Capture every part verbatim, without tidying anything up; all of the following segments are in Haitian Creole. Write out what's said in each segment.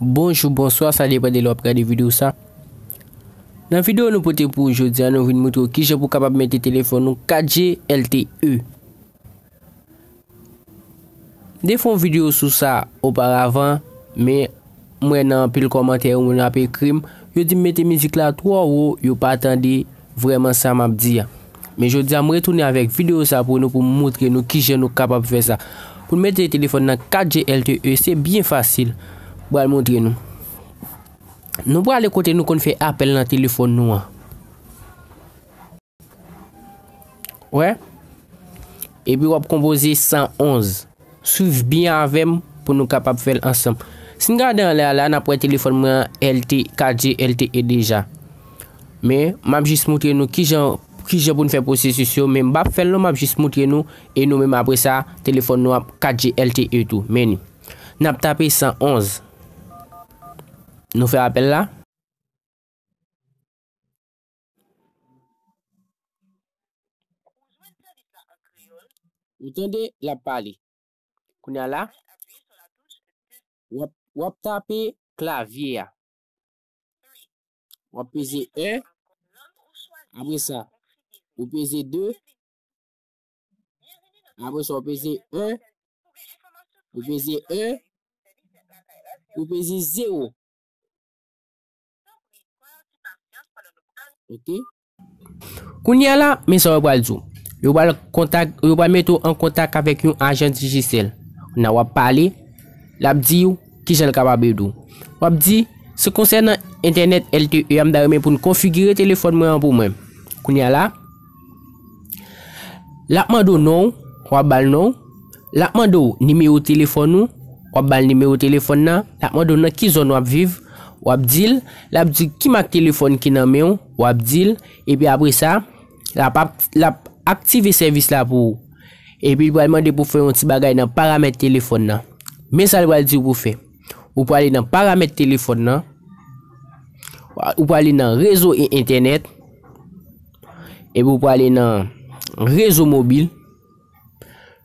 Bonjou, bonswa, sa depann de lè w ap gade videyo sa. Nan videyo nou pote pou ou jodi a, nou vin montre w kijan pou w kapab mete telefòn ou kat G L T E. M te fè yon videyo sou sa oparavan, men m wè nan anpil kòmantè yo moun ap ekri m, yo di m mete mizik la twò wo, yo pa tande vrèman sa m ap di a. Men jodi a, m retounen avèk videyo sa pou nou, pou m montre nou kijan nou kapab fè sa. Pou n mete telefòn nan kat G L T E, se byen fasil. M pral montre nou. Nou prale kote nou konn fè apèl nan telefòn nou an. Wè? Epi w ap konpoze san onz. Swiv byen avè m pou nou kapab fè l ansanm. Si n gade anlè a la, n ap wè telefòn mwen an L T, kat G L T E deja. Men, m ap jis montre nou kijan, kijan pou n fè pwosesis yo, men m p ap fè l non, m ap jis montre nou, e nou menm apre sa, telefòn nou ap kat G L T E tou. Men ni. N ap tape san onz. Nou fè apèl la. Ou tande, l ap pale. Kounye a la, w ap, w ap tape klavye a. W ap peze en. Apre sa, ou peze de. Apre sa, ou peze en. Ou peze en. Ou peze zewo. Ok. Kounye a la, men sa yo pral di w. Yo pral kontak, yo pral mete w an kontak avèk yon ajan Digicel. Kounye a w ap pale, l ap di w kijan l kapab ede w. W ap di, se konsènan entènèt L T E a, m ta renmen pou n konfigire telefòn mwen an pou mwen. Kounye a la, l ap mande w non w, w ap ba l non w. L ap mande w nimewo telefòn ou, w ap ba l nimewo telefòn nan. L ap mande w nan ki zòn w ap viv, w ap di l. L ap di ki mak telefòn ki nan men w, w ap di l. Epi apre sa, l ap, ap, l ap aktive sèvis la pou ou. Epi li pral mande pou w fè yon ti bagay nan paramèt telefòn nan. Men sa li pral di w pou w fè. Ou prale nan paramèt telefòn nan. Ou prale nan rezo e entènèt. Epi ou prale nan rezo mobil.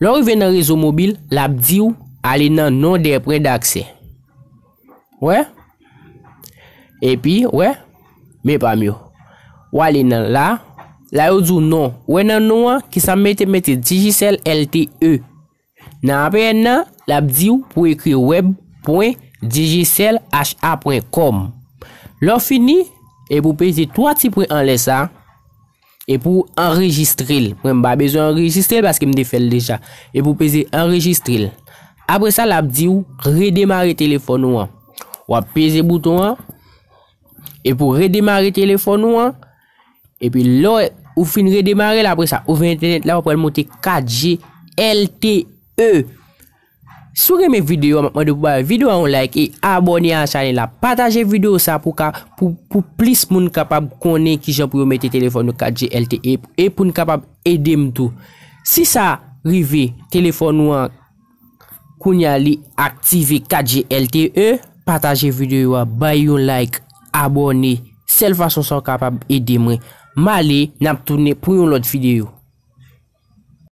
Lè w rive nan rezo mobil, l ap di w ale nan non dè pwen daksè. Wè? Epi, wè? Men pa m yo. W ale nan la. La yo di w non. Wè nan non an, kisa m mete? M mete Digicel L T E. Nan A P N nan, l ap di w pou w ekri web pwen digicel H A pwen com. Lè w fini, epi w peze twa ti pwen anlè sa, epi w anrejistre l. Mwen, m pa bezwen anrejistre l paske m te fè l deja. Epi w peze anrejistre l. Apre sa, l ap di w redemare telefòn ou an. W ap peze bouton an, epi w redemare telefòn ou an, epi lè w fin redemare l, apre sa, ouvè entènèt la, w pral monte kat G L T E. Si w renmen videyo a, m ap mande pou w bay videyo a yon like e abòne a chanèl la. Pataje videyo sa pou ka, pou, pou plis moun kapab konnen kijan pou yo mete telefòn yo kat G L T E e pou n kapab ede m tou. Si sa rive telefòn ou an, kounye a li aktive kat G L T E, pataje videyo a, bay yon like, abòne. Sèl fason sa w kapab ede mwen. M ale, n ap tounen pou yon lòt videyo.